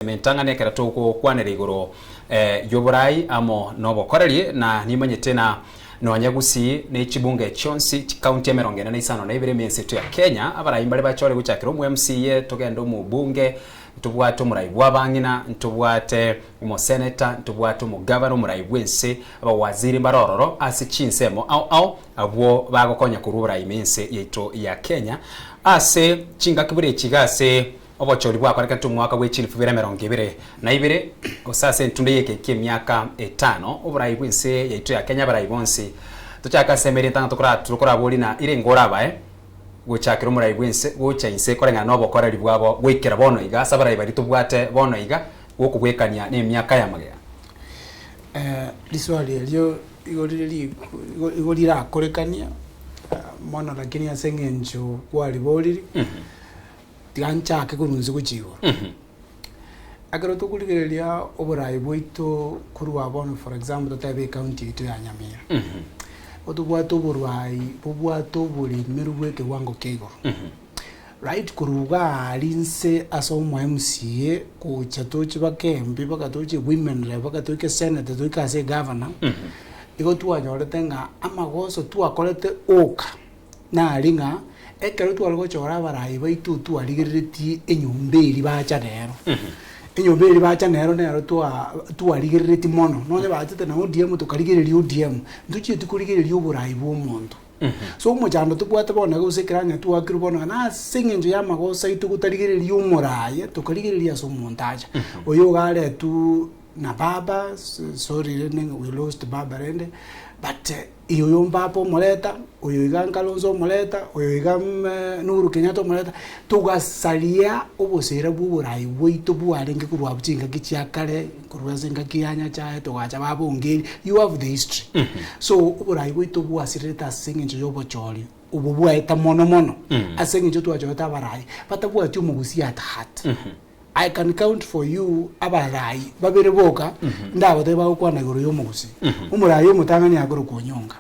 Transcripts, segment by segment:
Entang'ani ekero togokwanera igoro y'oborai amo nobokoreri, na nimanyete na nonya Gusii ne chibunge chionsi chikaunti emerongo ene na isano na ibere ime ense ya Kenya, abarai mbare bachore gochakera omo MCA togende omobunge, ntobwate omorai bw'abang'ina, ntobwate omoseneta, ntobwate omogavana, omorai bw'ense, abawaziri mbare ororo ase chinsemo ao ao abwo bagokonya korwa oborai ime ense yaito ya Kenya. Ase chingaki buna echi iga ase Obochori bwakorekete omwaka bwe chilifu ibere emerongo ebere na ibere, gose ase entunda y'eke ki'emiaka etano, oborai bw'ense yaito ya Kenya abarai bonsi. Tochake ase emeri entang'ani tokora tokoraborie na irenge orabae gochakera omorai bw'ense gocha inse koreng'ana nobokoreri bwabo goikera bono iga ase abarai baria tobwate bono iga gokobwekania nemiaka ya magega. Riswali erio igo rire riku igo rirakorekania mono lakini ase eng'encho kwariboriri. Tiga nchake korwa inse gochia igoro. Ekero tokorigereria oborai bwaito korwa bono for example totebe ecounty yaito ya Nyamira, nigo tobwate oborai bobwate oboremeru bwa ekewango kia igoro. Right korwa iga aria inse ase omo MCA gocha toche mpaka MP mpaka toche women rep mpaka toike senator toike ase egavana, nigo twanyorete ng'a amagoso twakorete oka. Nari ng'a ekero tware gochora abarai baito twarigereretie enyomba eria bacha nero. Enyomba eria bacha nero nero twa twarigereretie mono, nonye bachete na ODM tokarigereria ODM, ntochieti korigereria oborai bwa omonto. So omochando tobwate bono iga gose ekero onye twakirwe bono iga na ase eng'encho ya amagoso aito gotarigereria omoraia, tokarigereria ase omonto acha. Oyo iga aretwe na baba, sorry rende we lost baba rende, but. Oyo Mbapa omoreta, oyo iga Kalonzo omoreta, oyo iga Uhuru Kenyatta omoreta, togasaria obosera bwa oborai bwaito bwarenge korwa abwo chingaki chia kare, korwa ase engaki ya Nyachae togacha babongeri, you have the history. So oborai bwaito bwasirerete ase eng'encho ya obochori obo bwaeta mono mono, ase eng'encho twachorete abarai batabwati omogusii at heart. I can count for you abarai babere boka ndagotebie bagokwana igoro ya omogusii. Omorai omotang'ani akorokwa Onyonga.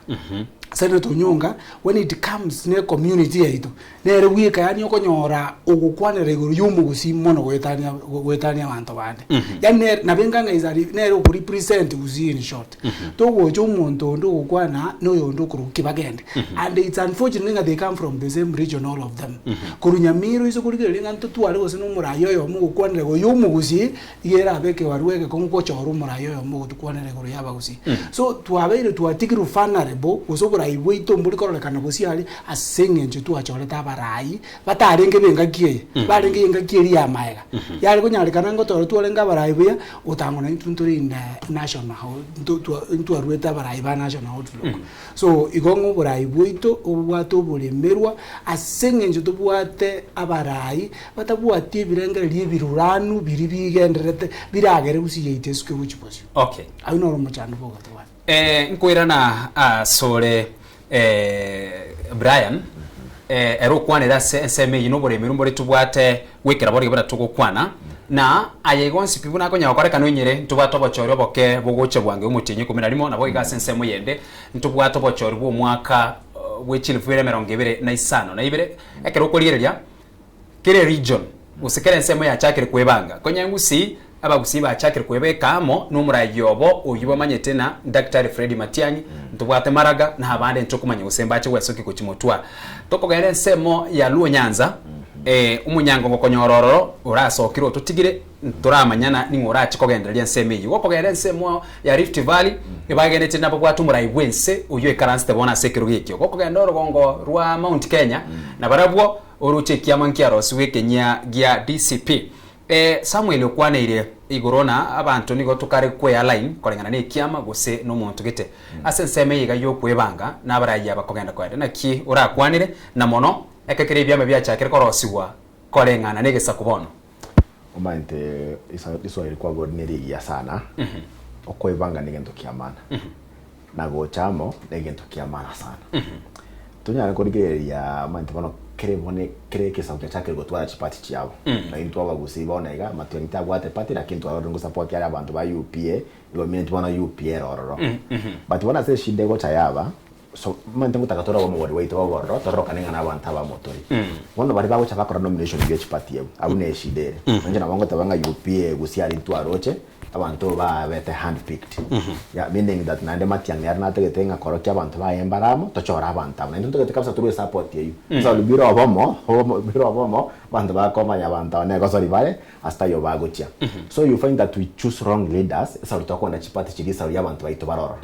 Senator Onyonga when it comes ne community yaito nere bweka yaani okonyora ogokwanera igoro ya omogusii mono goetania goetania abanto bande. Yaani nere nabo enga ng'a is a nere oko represent gusii in short. Togocha omonto onde ogokwana na oyonde okorokwa Kibagende. And it's unfortunate ng'a they come from the same region all of them. Korwa Nyamira oise korigereria ng'a ntotware gose na omoraia oyomo ogokwanera igoro ya omogusii, iga erabe ekebarua egekong'u gochora omoraia oyomo ogotokwanera igoro ya abagusii. So twabeire twatigirwe vulnerable gose oborai bwaito mbori kororekana bosio aria ase eng'encho twachorete abarai batarenge b'engaki eye, barenge engaki eria ya magega. Yare konyarekana ngotore twarenge abarai buya, otang'ana intwe ntore in the national ntwaruete abarai ba national outlook. So igo ng'a oborai bwaito obwate oboremerwa ase eng'encho tobwate abarai batabwati ebirengererio ebiruranu biria bigendererete biragere gusii yaito esuke gochia bosio. Okay. Aywo noro omochando bogotobwata. Nkoirana asore Brian, ere okwanire ase ensemo eyio noboremerwa mbore tobwate goikera bono iga buna togokwana, na aya igo onsi pi buna akonyara gokorekana oinyore ntobwate obochori oboke bogocha bwango omotienyi ikomi na rimo, nabo iga ase ensemo eyende ntobwate obochori bw'omwaka bwe chilifu ibere emerongo ebere na isano na ibere, ekero okorigereria Kera eregion, gose kera ensemo yachakire kwebanga, konya engusii, abagusii bachakire kwebeka amo nomoraia obo oyio bamanyete na Daktari Fred Matiang'i, ntobwate Maraga na abande ntokomanya gose mbache gwesokia gochia motwa. Tokogenda ensemo ya Luo Nyanza, eh, omonyango ngokonyora ororo orasokire ototigire ntoramanyana ning'o orache kogendereria ensemo eyio. Gokogenda ensemo ya Rift Valley, ebagenete nababwate omorai bw'ense oyio oikaransete bono ase ekerogo ekio. Gokogenda orogongo rwa Mount Kenya, nabarabwo Oroche ekiama nkiarosigwe ekenyia gia DCP. Samuel okwaneire igoro na abanto nigo tokare kwe-align koreng'ana nekiama gose nomonto gete. Ase ensemo eye iga yokwebanga na abarayia bakogenda koenda naki orakwanere na mono ekekero ebiama biachakire korosigwa koreng'ana negesaku bono. Omanyete riswali rikwabori nerigiya sana, okwebanga negento kia maana, na gocha amo negento kia maana sana. Tonyare korigereria omanyete bono kere bono kere ekesaku kiachakire gotwara chiparty chiabo, na intwe abagusii bono iga matiang'i tabwate party lakini twarorire ngosupport are abanto ba UPA igo mineti bono UPA ere ororo. But bono ase eshida egocha yaba. So omanyete ngotaka tore obomogori bwaito bobororo tororokane ng'a nabanto abamo tore. Bono baria bagocha bakora nomination bie chiparty abwo, abwo ne eshida ere. Inche nabo ngoteba ng'a UPA gose aria ntwaroche, abanto babete hand picked. Yeah, meaning that naende Matiang'i ere natagete ng'a korokia abanto baye mbare amo, tochore abanto aba. Naintwe ntotagete kabisa torwe esupport eywo. Sasa bire obomo, obomo bire obomo, abanto bakomanya abanto aba negosori bare, ase taiyo bagochia. So you find that we choose wrong leaders, esauri tokogenda chiparty chiria esauri abanto baito bare ororo.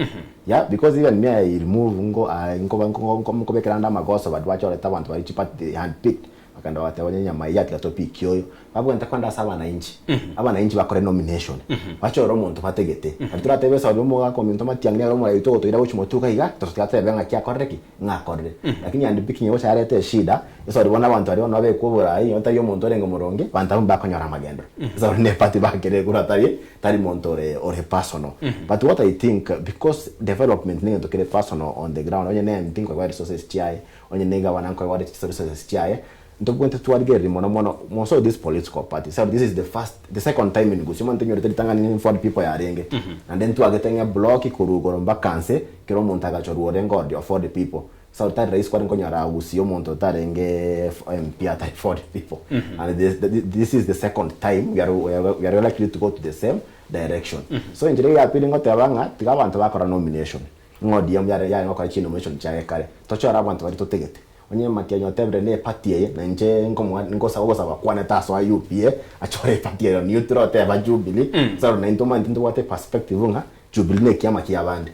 Yeah, because even me I remove nko aye nkoba nko nko nkobekera ande amagoso but bachorete abanto baria chiparty they hand picked bakagenda bagateba onye enyama eyio yatiga topiki oyo. Babwenerete kogenda ase abanainchi, abanainchi bakore nomination, bachore omonto bategete. Nari toratebe esauri omogaka ominto matiang'i nere omorai oito ogotoira gochia motuko iga, totiga totebe ng'aki akorire ki? Ng'a akorire. Lakini hand picking egocha yareta eshida, esauri bono abanto baria bono babekwe oborai, onye tari omonto orenge omoronge, abanto abwo mbakonyora amagenderero. Esauri ne eparty bakere ekura tari Tari monto ore ore personal but what I think because development negento kere personal on the ground onye ne MP nkoegwa resources chiaye onye ne gavana nkoegwa resources chiaye ntobwenerete twarigereria mono mono most of these political parties sababu this is the first the second time in Gusii omanyete onyorete ritang'ani in Ford people yarenge naende ntwagete ng'a eblock korwa igoro mpaka nse kera omonto agachorwa orenge ore Ford people So tari rahisi kware nkonyora gusii omonto otarenge MP atari for the people and this, this is the second time we are, we are, we are likely to go to the same direction so enchera eye ya pili ngoteba ng'a tiga abanto bakora nomination ng'a ODM yare yare gokora chinomination chiaye kare tochore abanto baria totegete onye Matiang'i otebire ne eparty eye na inche nkomoa nkosaba ogosaba kwane tasoa UPA achore eparty eye neutral oteba Jubilee so naintwe omanyete ntobwate eperspective ng'a Jubilee nekiama kiabande.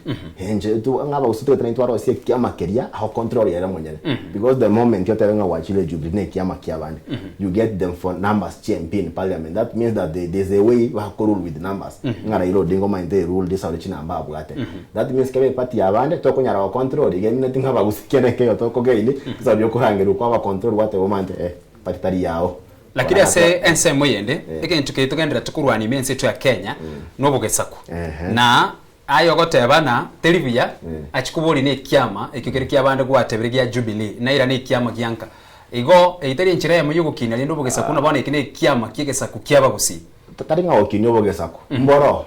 Inche tu ng'a abagusii togete naintwe twarosia ekiama keria ago control ere omonyene. Because the moment otebe ng'a gwachire Jubilee nekiama kiabande, you get them for numbers chia MP in parliament. That means that they, there's a way bako rule with numbers. Ng'a Raila Odinga omanyete e rule this aore chinamba abwate. That means kebe eparty yabande tokonyara go control iga emineti ng'a abagusii kende nkeiyo tokogain, esauri okorangerwa kwaba control gwateba omanyete eh party tari yao. Lakini ase ensemo eyende, egento keria togendererete korwania ime ense yaito ya Kenya, nobogesaku. Na aye ogoteba ng'a teri buya, achia koboria nekiama ekio kere kiabande gwatebire gia Jubilee, naira nekiama gianka. Igo eyio tari enchera eyemo yogokinia rende obogesaku buna bono eki nekiama ki'egesaku ki'abagusii. Tari ng'a gokinia obogesaku, mboro.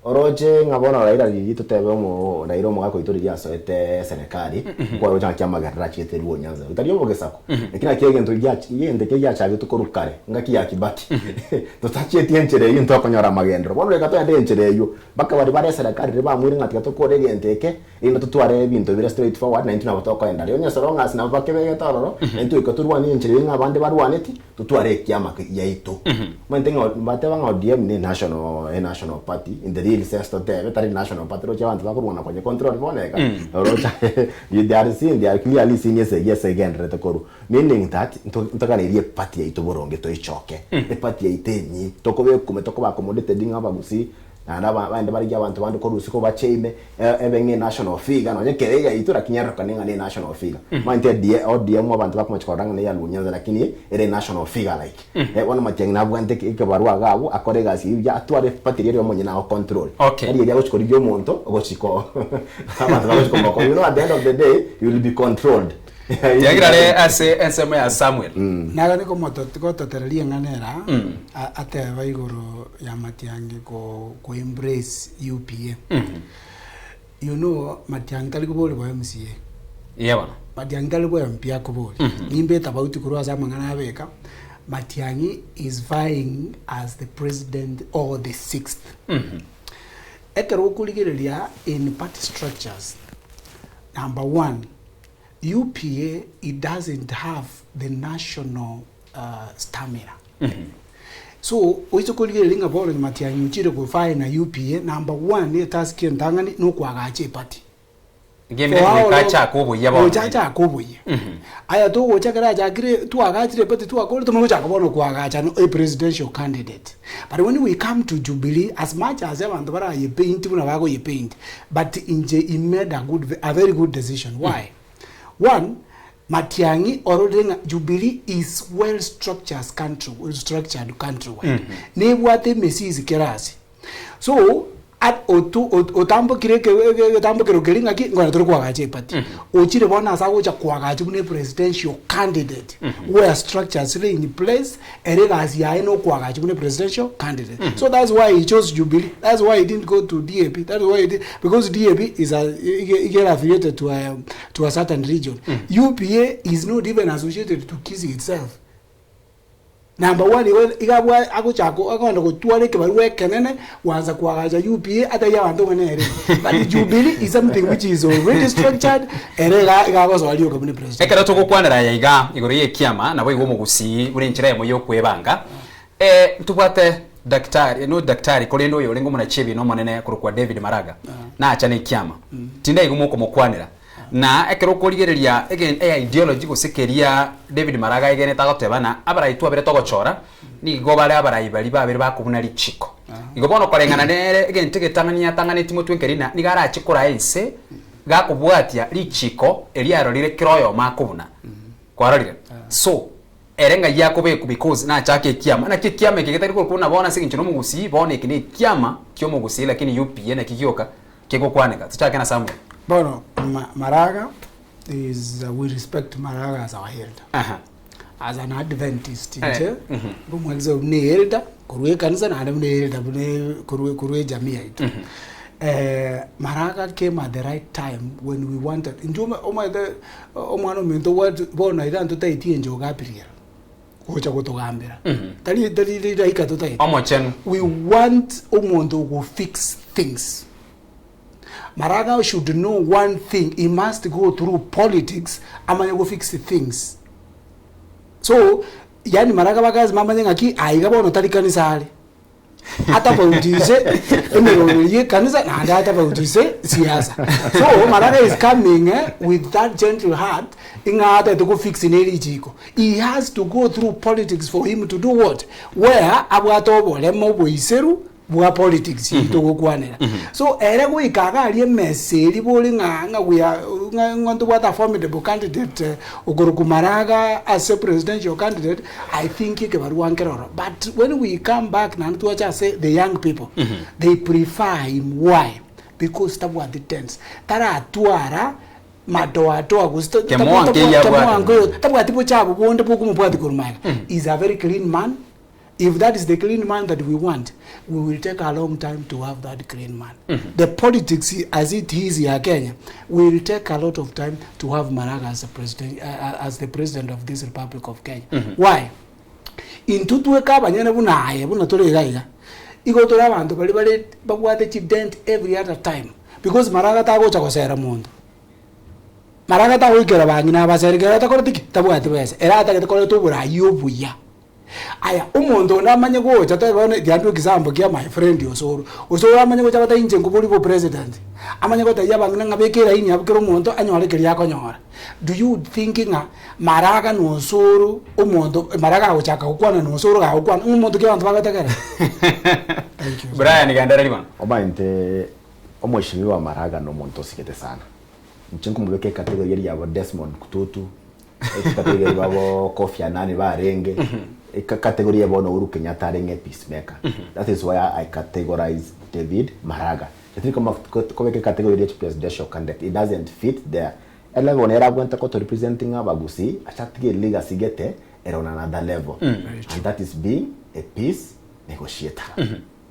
Oroche ng'a bono Raila riria totebe omo Raila omogaka oito riria asoete eserekari, nkwaroche ng'aki amagerero achiete Luo Nyanza. Tari obogesaku, lakini naki egento giach egento ekeria giachagetwe korwa kare, engaki ya Kibaki, totachieti enchera eyio ntokonyora amagenderero. Bono reka togende enchera eyio, mpaka baria bare eserekari riria bamoire ng'a tiga tokore egento eke, erinde totware ebinto bire straight forward naintwe nabo tokoenda. Riria onye so long as nabo bakebegete ororo, naintwe goika torwanie enchera eyio ng'a abande barwaneti, Totware ekiama giaito. Omanyete ng'a bateba ng'a ODM ne national e national party in the real sense totebe tari national party roche abanto bakorwana konye control bono iga oroche they are seeing they are clearly seeing esegi ase egendererete korwa meaning that ntoganeiri eparty yaito boronge toichoke eparty yaito enyia tokoba ekume tokoba accommodated ng'a abagusii Naende abande barigie abanto bande korwa isiko bache ime, ebe ng'a enational figure, nonye ekero eyaito lakini erorokane ng'a ne national figure. Omanyete ADA, ODM abanto bakomochia korora ng'a neya Luo Nyanza lakini ere national figure like. Bono Matiang'i nabwate ekebarua iga abwo, akore egasi eyio buya, atware eparty eria ere omonyene ago control. Okay. Tari eria agochia korigia omonto, ogochia ko abanto bagochia komokonya. You know at the end of the day, you will be controlled. Tiagira are ase ensemo ya Samuel. Nagani gototereria eng'ana era ateba igoro ya Matiang'i ko ko embrace UPA. You know Matiang'i tari koboria bwa MCA. Iye bono. Matiang'i tari bwa MP akoboria. Nimbe etabauti korwa ase amang'ana abeka, Matiang'i is vying as the president or the sixth. Ekero okorigereria in party structures, number one, UPA it doesn't have the national stamina. So oise korigereria ng'a bono Matiang'i ochire go-vie na UPA, number one etask entang'ani nokoagacha eparty. Ngemire goika achake oboyia bono. Gocha achake oboyia. Aya togocha ekero achakire twagachire eparty twakore tomanye gochaka bono koagacha no a presidential candidate. But when we come to Jubilee as much as abanto barayepaint buna bagoyepaint but inche he made a good a very good decision why? One, Matiang'i ororire ng'a Jubilee is well structures country well structured country wide. Nebwate emesisi kera ase. So. At otu ot otambokire eke ege egetambokero keria ng'aki nkonyora tore koagacha eparty. Ochire bono ase agocha koagacha buna epresidential candidate where structures chire in place, ere egasi yaye na okoagacha buna epresidential candidate. So that's why he chose Jubilee, that's why he didn't go to DAP, that's why he did because DAP is a ige ige affiliated to a to a certain region. UPA is not even associated to Kisii itself. Number one igo iga abwa agochaka akogenda gotwara ekebarua ekenene gwansa koagacha UPA atari abanto ng'a nere. But Jubilee is something which is already structured ere iga iga agosoa rioka buna president. Ekero togokwanera aya iga igoro y'ekiama naboigo omogusii buna enchera eyemo y'okwebanga, ntobwate daktari not daktari korende oyo orenge omonachiebina omonene korokwa David Maraga nacha nekiama. Tindaiga mokomokwanera. Na ekero okorigereria ege eideology gose keria David Maraga aegenete agoteba ng'a abarai twabere togochora nigo bare abarai baria babere bakobuna richiko. Igo bono koreng'ana nere egento egetang'ani atang'aneti motwe nkeri ng'a nigo arache koraa ense gakobwatia richiko erio arorire kera oyomo akobuna. Kwarorire? So, ere ng'ai akobekwa because nachake ekiama. Naki ekiama eke getari korokwa buna bono ase eng'encho na omogusii, bono eke na ekiama kia omogusii lakini UPA naki gioka kegokwaneka. Tochake na Samuel. Bono ma Maraga is we respect Maraga as our elder. Aha. As an Adventist Eh, inche, ngomwegesa buna elder korwa ekanisa naende buna elder buna korwa korwa ejamii yaito. Maraga came at the right time when we wanted intwe ome omanyete omwana ominto obwate bono iga ntotaeti enchogu Gabriel gocha gotogambera tari tari rilaika totaeti. Omochenu. We want omonto ogo fix things. Maraga should know one thing he must go through politics amanye go fix things. So yaani maraga bakazi bamanye ng'aki aiga bono tari kanisa are. Atafautise emeroberi y'ekanisa naende atafautise siasa. So Maraga is coming eh, with that gentle heart ing'a atagete go fix ne richiko. He has to go through politics for him to do what? Where abwate oboremo oboiseru bwa politics mm -hmm. togokwanera mm -hmm. so ere goika iga aria emesa eria bori ng'a ng'a we are ng'a ng'a ntobwate a formidable candidate eh, okorokwa Maraga ase presidential candidate I think ekebarua nkeroro but when we come back naende twacha ase the young people mm -hmm. they prefer him why because tabwati tense taratwara madoadoa gose ta- Kemoa nkeiyo abwate. kemoa nkeiyo tabwati bochabu bonde bokomobwati korwa magega is a very clean man If that is the clean man that we want, we will take a long time to have that clean man. The politics as it is ya Kenya will take a lot of time to have Maraga as, a president, as the president of this Republic of Kenya. Why? Intwe tweka abanyene buna aye buna tore iga iga igo tore abanto baria bare babwate chident every other time because Maraga tagocha gosera monto. Maraga tagoikera bang'ina abasere kero atakoreti ki? Tabwati besa. Ere atagete koreta oborai obuya. Aya, omonto onde amanye gocha tobe bono ekiagera example kia my friend Osoro. Osoro amanye gocha agotebi inche nkobori bo president, amanye gotebia abang'ina ng'a beka eraini abwo kera omonto anyore keria akonyora. Do you think ng'a Maraga na Osoro omonto Maraga agochaka gokwana na Osoro gagokwana ng'a omonto ki abanto bagotegerera? Thank you. Brian gendereri bono. Omanyete omweshimiwa Maraga nomonto osigete sana. Inche nkomobeka ecategory eria yabo Desmond Tutu, ecategory eria babo Kofi Annan barenge, ecategory eye bono Uhuru Kenyatta arenge peacemaker. That is why I categorize David Maraga. Lakini koma kobeka ecategory eria presidential candidate, it doesn't fit there. Elevel nere abwenerete goto representing abagusii, ache atige legacy gete ere on another level. And that is being a peace negotiator.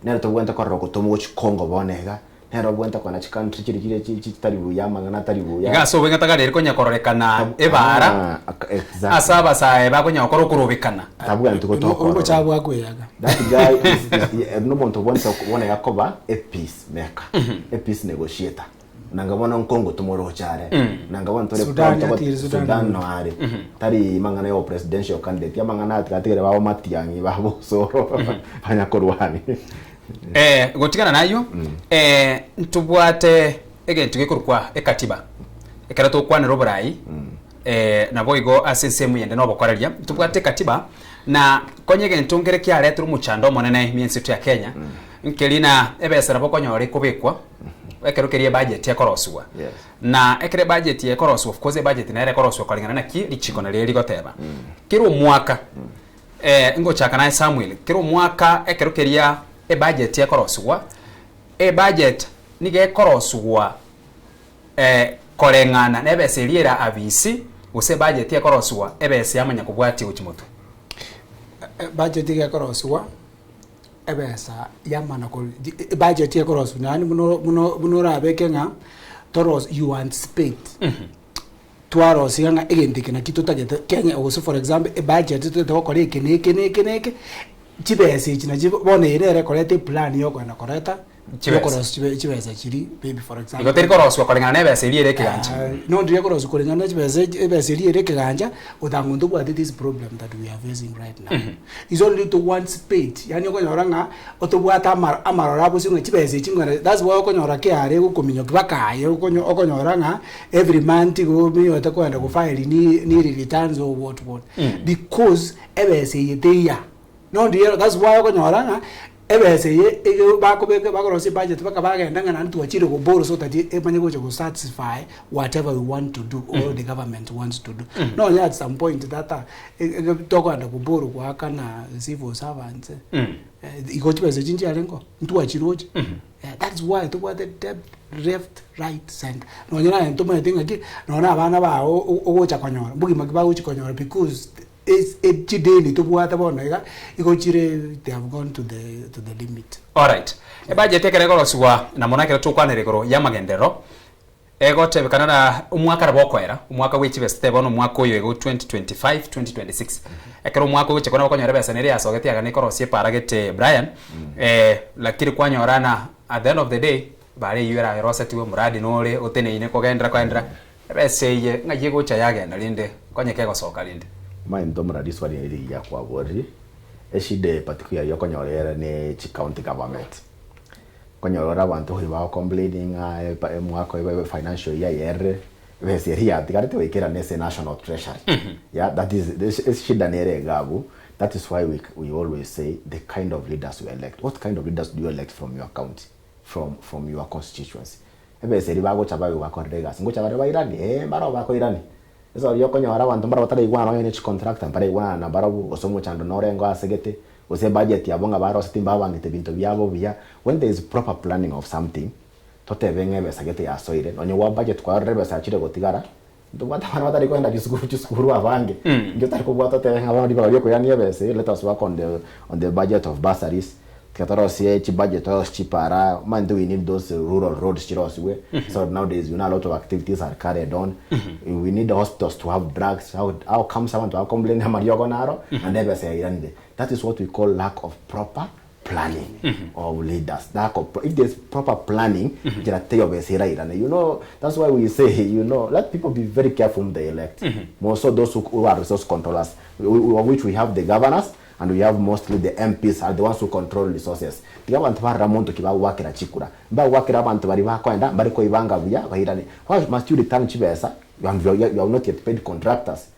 Nere tobwenerete korora ogotomwa gochia Congo bono iga, Nere obwenerete kona chicountry chiria chire chi- chi- chitari buya amang'ana atari buya. Iga ase obweng'ete gari konya kororekana ebaara Ah, ak- exactly. ase abasae bakonya gokora okorobekana. Tabwenereti gotoka ororo. Obochafu bwakweyaga. That guy is, is, is, nomonto obwenerete bono iga koba a peace maker, a peace negotiator. Nanga bono nkongo tomoroche are. Nanga bono tore Sudan proud togo- yatire Sudan Sudan no. no are. Tari mang'ana ya presidential candidate amang'ana atigatigere babo Matiang'i babo Osoro banyakorwani. Eh, gotigana nayio, eh, ntobwate egento gekorokwa ekatiba. Ekero togokwanera oborai, eh, naboigo ase ensemo eyende na obokoreria, ntobwate ekatiba, na konya egento nkere kiaretire omochando omonene ime ense yaito ya Kenya, nkeri na ebesa nabo okonyora ekobekwa, ekero keria ebudget ekorosiwa. Yes. Na ekero ebudget ekorosiwa, of course ebudget nere ekorosiwa koreng'ana naki richiko nario rigoteba. Kera omwaka, Ngochaka naye Samuel, kera omwaka ekero keria ebudget ekorosigwa, Ebudget nigo ekorosugwa koreng'ana nebesa eria ere abisi, gose ebudget ekorosugwa ebesa yamanya kobwatia gochia motwe? Ebudget iga ekorosugwa, ebesa yamana ko ebudget ekorosugwa yaani buna buna buna orabeke ng'a toros you anticipate. Twarosiga ng'a egento eke naki totagete Kenya gose for example ebudget totagete gokora eke na eke na eke na eke, chibesa echi nachi bono eye nere ekoreta eplan ya okogenda koreta Chibesa. yokorosia chibe chibesa chiria maybe for example. Igo teri korosiwa koreng'ana na ebesa eria ere ekegancha. No ndiria ekorosia koreng'ana na chibesa echi ebesa eria ere ekegancha, otanga ntobwate this problem that we are facing right now. Is only to anticipate yaani okonyora ng'a otobwate ama amaroro abosio ng'a chibesa echi ng'ora that's why okonyora KRA egokominyokia mpaka aye okonyo okonyora ng'a every month igo ominyote kogenda go file ni niri returns or what what because ebesa eye teiya. Nondiero that's why okonyora ng'a ebesa eye ege bakobeka bakorosia ebudget mpaka bagenda ng'a naende twachire go borrow so that emanye gocha go satisfy whatever we want to do or the government wants to do. Nonya at some point tata ege tokogenda go borrow goakana civil servants igo chibesa echi nchiarenge oo, ntwachiroche. That's why tobwate debt left right centre. Nonya naye ntomanyete ng'aki nonya na abana bao ogocha konyora mbogima ki bagochi konyora because Chideni tobwate bono iga, igo chire they have gone to the to the limit. Alright. Ebudget ekero egorosigwa na mono ekero tokwanera igoro y'amagenderero, egotebekana na omwaka nabo okoera, omwaka bwe chibesa tebe bono omwaka oyo igo 2025, 2026. Ekero omwaka ogocha kore nabo okonyora ebesa nere yasogete iga nekorosia epaara gete Brian, lakini kwanyora na at the end of the day, bare eywo erarosetigwe omoradi nore oteneine kogenderera kogenderera, Ebesa eye ng'ai egocha yagenda rende, konya kegosoka rende. Omanyete omorari swali eri rigiya kwaboriri, eshida eye particularly okonyora ere ne chi county government. Okonyora ore abanto hoi bago complaining ng'a epa omwaka oyo financial year yerire, ebesa eria yatigarete goikerana ase national treasury. Yeah, that is eshida nere iga abwo, that is why we we always say the kind of leaders we elect. What kind of leaders do you elect from your county, from from your constituency? Ebesa eria bagocha babe bakorera egasi, ngocha bare bairanie? Ee, mbarabwo bakoirania. Ase oria okonyora abanto mbarabwo bataraigwana nonye ne chicontractor mbaraigwanana nabarabwo, gose omochando norenge ase gete, gose ebudget yabo ng'a baroseti mbabangete ebinto biabo buya. When there is proper planning of something, totebe ng'a ebesa gete yasoire, nonye gwa budget kwarorire ebesa yachire gotigara, ntobwate abana batari kogenda chisukuru chisukuru abange, inki otari kobwata otebe ng'a bono ribaga riokoirania ebesa eye, let us work on the on the budget of bursaries, tiga torosie chibudget torosie chipara, omanyete we need those rural roads chirosiwe, so nowadays you know a lot of activities are carried on, we need hospitals to have drugs, how how comes abanto ba complain amariogo naro, naende ebesa yairanire, that is what we call lack of proper planning of leaders lack of if there's proper planning njera teiyo besa erairane you know that's why we say you know let people be very careful whom they elect more so those who, who are resource controllers of which we have the governors and we have mostly the MPs are the ones who control resources tiga abanto barora monto ki bagwakera chikura mbagwakera abanto baria bakoenda mbare koibanga buya bairane why must you return chibesa you have, you have not yet paid contractors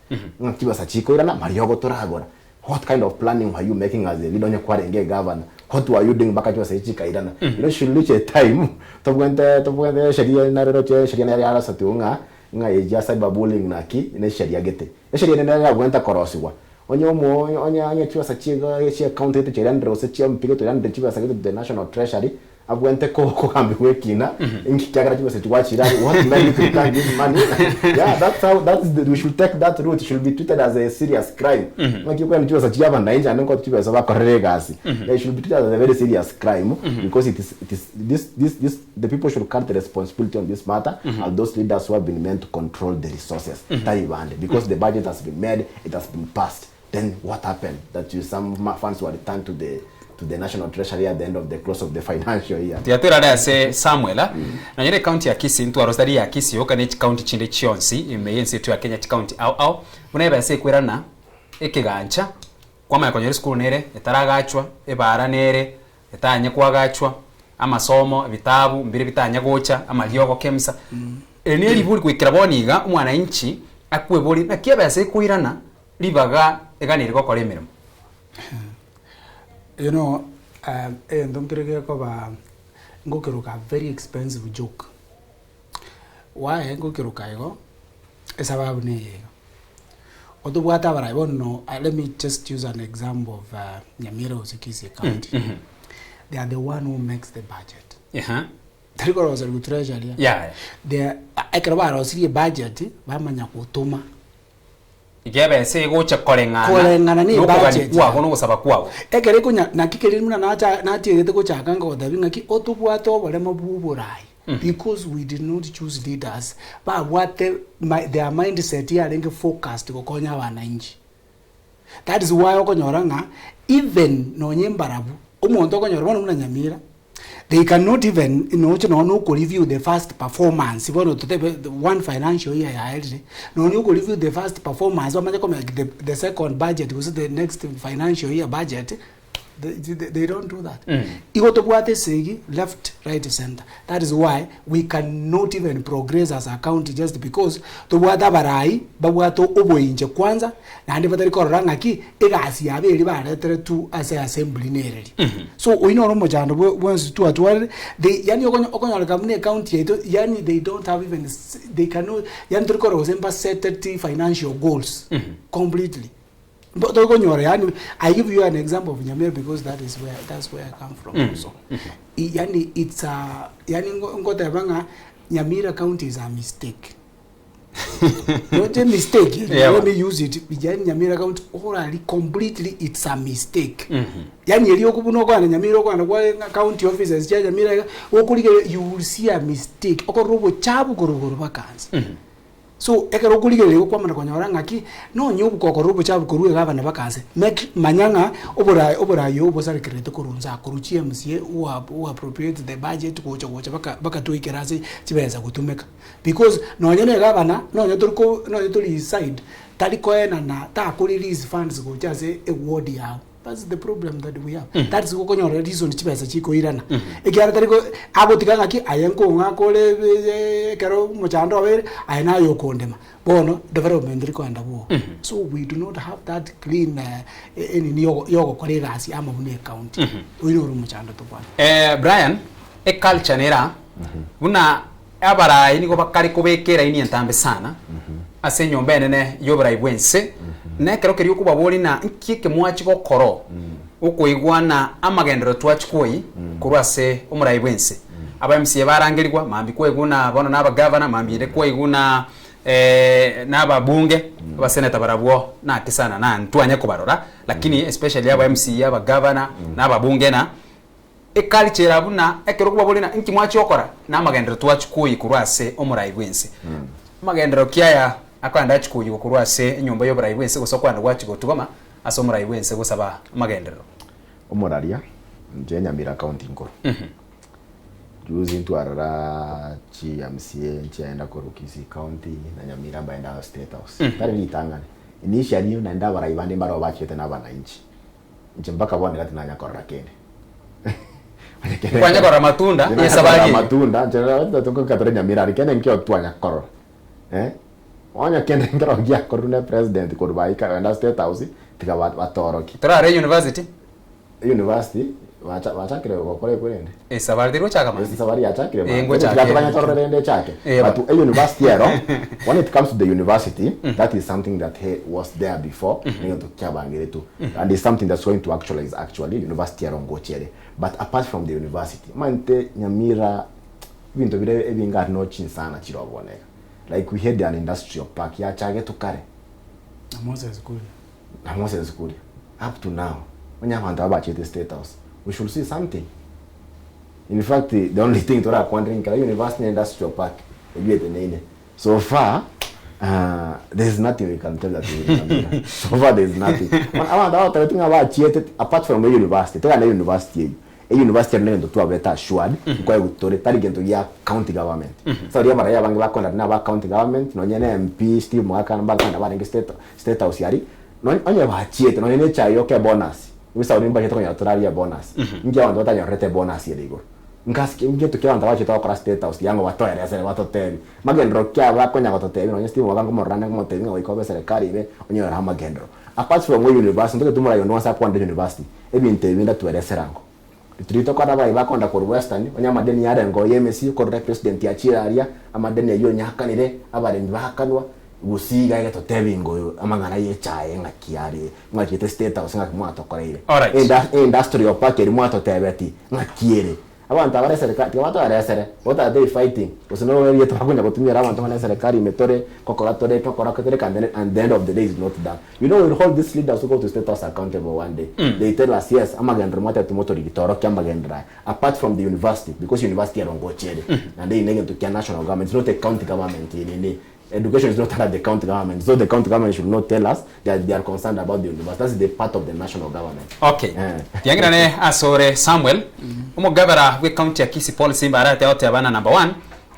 ng'a chibesa chikoirana mariogo toragora What kind of planning were you making as a leader onye kwarenge egavana? What were you doing mpaka chibesa echi chikairana? You know should reach a time tobwente tobwente esheria nare roche esheria nere yarosetiwe ng'a ng'a echi ya cyber bullying naki ne esheria gete. Esheria ende nere yabwente korosigwa. Onye omo onye onye chibesa chiga chia ecounty gete chiairanire gose chia MP gete oiranire chibesa gete to the national treasury, Abwente kogambigwa ekina, inki kiagera chibesa echi gwachire aria, what made you to return this money? Yeah, that's how, that's the, we should take that route, it should be treated as a serious crime. Ng'aki okoenda chibesa chia abananchi naende nkotu chibesa bakorere egasi. Yeah, it should be treated as a very serious crime because it is, it is, this, this, this, the people should carry the responsibility on this matter and those leaders who have been meant to control the resources, tari bande, because the budget has been made, it has been passed. Then what happened that you some funds were returned to the to the national treasury at the end of the close of the financial year. Tiga toirane ase Samuel, Nonya ne county ya Kisii ntwarose tari ya Kisii yoka ne chicounty chinde chionsi ime y'ense yaito ya Kenya chicounty ao ao buna ebesa ekwerana ekegancha kwamanya konyora esukuru nere etaragachwa ebara nere etanye kwagachwa amasomo ebitabu mbire bitanye gocha amariogo kemsa eri ne ribori goikera bono iga omwananchi akweborie naki ebesa ekoirana ribaga eganeri gokora emeremo. You know, egento nkere gekoba ngokeroka very expensive joke. Why ngokeroka igo, esababu neye iga, otobwate abarai bono let me just use an example of Nyamira gose Kisii county, they are the one who makes the budget. Ehe. Tari koroserigwa treasury aa. Yaya. They ekero barosirie ebudget, bamanya gotoma. Iga ebesa egocha koreng'ana Koreng'ana na nokogania ebudget kwago yabo. na ogosaba kwago. Ekero ekonya naki keria buna nacha natiegete gochaka ngogotebia ng'aki otobwate oboremo bwa oborai because we did not choose leaders babwate my their mindset yarenge focused gokonya abananchi. That is why okonyora ng'a even nonye mbarabwo, omonto okonyora bono buna Nyamira, they cannot even noche nonye na okoreview the first performance bono totebe one financial year yaerire, nonye okoreview the first performance bamanye komake the the second budget gose the next financial year budget, they they don't do that. Igo tobwate esegi left, right, centre. That is why we cannot even progress as a county just because tobwate abarai babwate oboinche kwanza naende batari korora ng'aki egasi yabo eria bareteretwe ase assembly nereri. So oyio noro omochando bwe bwensi twatwarire they yaani okonyo okonyoreka buna ecounty yaito yaani they don't have even they cannot yaani tori korora gose mbaseteti financial goals completely. Mbo tokonyora yaani I give you an example of Nyamira because that is where that's where I come from also. I- Yaani it's a yaani ngo- ngoteba ng'a Nyamira county is a mistake. Not a mistake. Yeah. Let me use it. Yaani Nyamira county orally completely it's a mistake. Yaani eri okobuna okwana Nyamira okwana kwa ng'a county offices chia Nyamira iga, okorigereria you will see a mistake. Okorora obochabu korwa igoro mpaka nse. So ekero okorigereria igo kwamanya konyora ng'aki, nonye obokokorora obochafu korwa egavana mpaka nse, make manya ng'a oborayi oborayi obo bosarekerete korwa nse aa korwa chi MCA who who appropriate the budget gocha gocha mpaka mpaka twaikera ase chibesa gotumeka. Because nonye na egavana, nonye tori ko nonye tori side, tari koenana tako release funds gocha ase eward yago. That's the problem that we have. That is okonyora reason chibesa chikoirana. Ekiagera tari ko agotiga ng'aki aye nkong'aka ore eh, ekero omochando obeire aye naye okondema. Bono development teri koenda bwogo. So we do not have that clean eh, enini yogo yogokora egasi amo buna ecounty. Oyio noro omochando tobwate. Eh, Brian, eculture nera buna Abarai nigo bakare kobeka eraini entambe sana ase enyomba enene y'oborai bw'ense, na ekero keria okobaboria ng'a nki eke mwachia gokora okoigwana amagenderero twachia koyia korwa ase omorai bw'ense. Aba MCA barangerigwa, mambia kwaigwa ng'a bono na abagavana, mambia ere kwaigwa ng'a na ababunge, abaseneta barabwo naki sana na ntwanye kobarora, lakini especially aba MCA, abagavana, na ababunge na. Ekarichera ere buna ekero okobabori ng'a inki mwachia gokora, na amagenderero twachia koyia korwa ase omorai bw'ense. Amagenderero ki aya akoenda achia koyigwa korwa ase enyomba y'oborai bw'ense gose okoenda gwachia gotugama ase omorai bw'ense gosaba amagenderero? Omoraria, inche Nyamira county nkoro. Juzi ntwarora chi MCA nchiaenda korwa Kisii county na Nyamira mbaenda State House. Tari ritang'ani. Initially naende abarai bande mbaroo bachete na abananchi. Inche mpaka bono iga tinanya korora kende. Onye kende Nkwanya korora matunda Inche nanya y'esabari korora eye. matunda, inche nkoika tore Nyamira aria, kende nkio twanya korora eh. Onye kende nkero giakorwa ne president korwa baika genda state house, tiga batorokie. Torare university. University, bacha bachakire gokora ekwe rende. Esabari teri gochaka mambia. Esabari yachakire Eh, mambia. ngochaka Tiga ere. toganye torore rende echake. Eh, But e university ero, when it comes to the university, that is something that he was there before, negento kiabangeretwe. And it's something that's going to actualize actually, university ero ngocha ere. But apart from the university, omanyete Nyamira, ebinto bire ebinge aria no chinsana chire obonega. Like we had an industrial park yachagetwe kare. Na Moses Kuria. Na Moses Kuria. Up to now, onye abanto aba bachete State House, we should see something. In fact, the only thing torakwanere nkera university na industrial park eywo eteneine. So far, uh, there is nothing we can tell that we will So far there is nothing. Abanto abatabeti ng'a bachiete apart from the university, tega na university eywo. Eyunivasiti ero negento twabete assured, nkoegwa tore, tari gento gia county government. Ase baria abarai abange bakoenda na aba county government, nonye na MP Steve Mogaka mbakoenda barenge state, state house aria, nonye onye bachiete nonye na echae yoka ebonus, ebisauri mbachete konyora torarie ebonus, inki abanto batanyorerete ebonus ere igoro? Nkasike ngento ki abanto bachete gokora state house tiga ng'o batoeresere batotebi, magenderero ki aba bakonya gototebia nonye Steve Mogaka nkomorora ande nkomotebia ng'a goika obe eserekari ime onyore amagenderero. Apart from eyunivasiti, ntoke tomoraia onde onsi akwanire university. Ebinto ebi ndatweresere ango. Ritori tokora abayi bakonda korwa Western, onye amadeni yarenge oye emesii, okorora epresident achire aria, amadeni ayio onye akanire, abaremi bakanwa, gusii iga egetotebi ingo oyo amang'ana ye echae ng'aki are, mwachete state house ng'aki mwatokoreire. Alright. Enda- Industrial park eria mwatotebeti ng'aki ere. Abanto aba neserikari tiga batoeresere, what are they fighting? Gose noro erieta bakonya gotumia abanto ng'a neserikari ime tore, nkokora tore, tokora tore and then and the end of the day is not done. You know we will hold these leaders who go to state house accountable one day. They tell us yes, amagenderero mwatebete motorigi torokia amagenderero aya. Apart from the university, because university ero ngocha ere, naende eye negento kia national government, it's not a county government nini. Education is not under the county government, so the county government should not tell us that they are concerned about the university. That's the part of the national government. Okay. Eh. Tiang'irane asore Samuel, omogabera bwe county ya Kisii Paul Simba arate oteba na number one,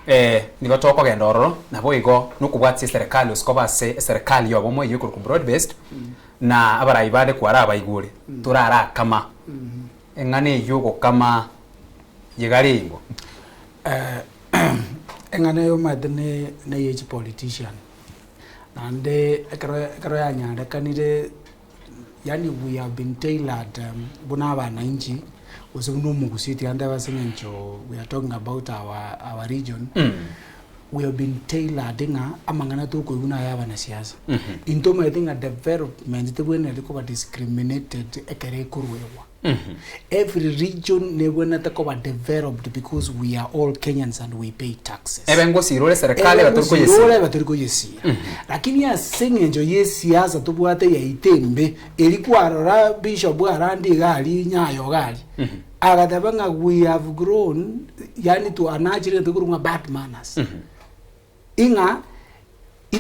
eh, nigo tokogenda ororo naboigo nokobwatisia eserekari gose koba ase eserekari yobomo eywo ekorokwa broad based na abarai bande kwarabaigure torarakama eng'ana eywo ogokama yegarengo. Eng'ana eye omanyete ne neye chipolitician, naende ekero ekero yanyarekanire yaani we have been tailored buna abananchi gose buna omogusii tiga ntebe ase eng'encho we are talking about our our region, we have been tailored ng'a amang'ana tokoigwa naye abanasiasa. Intwe omanyete ng'a development tebwenereti koba discriminated ekero ekorwegwa. Every region nebwenerete koba developed because we are all Kenyans and we pay taxes. Ebe ngosira ore serikali Ebe ebe tori ngosira ore koyesira. ebe tori koyesira. Lakini ase eng'encho y'esiasa tobwate yaito embe, eri kwarora bishop arande iga aria Nyayo iga aria, agateba ng'a we have grown yaani twanachire egento gekorwa ng'a bad manners. Ing'a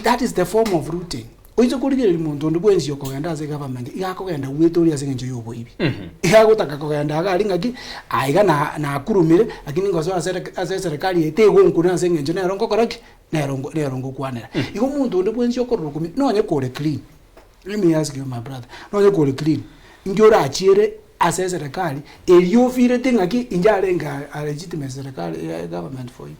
that is the form of looting. Oise korigereria monto onde bwensi okogenda ase egovernment iga akogenda gwetoria ase eng'encho ya oboibi. Iga agotaka kogenda iga aria ng'aki aye iga na nakurumire lakini ngosoa ase ase eserekari eye tegonkuna ase eng'encho nero ngokora ki? Nero nero ngokwanera. Igo omonto onde bwensi okorora okomia nonye kore clean, let me ask you my brother, nonye kore clean, inki orachiere ase eserekari eria ofirete ng'aki inche arenge a legitimate serikali government for you.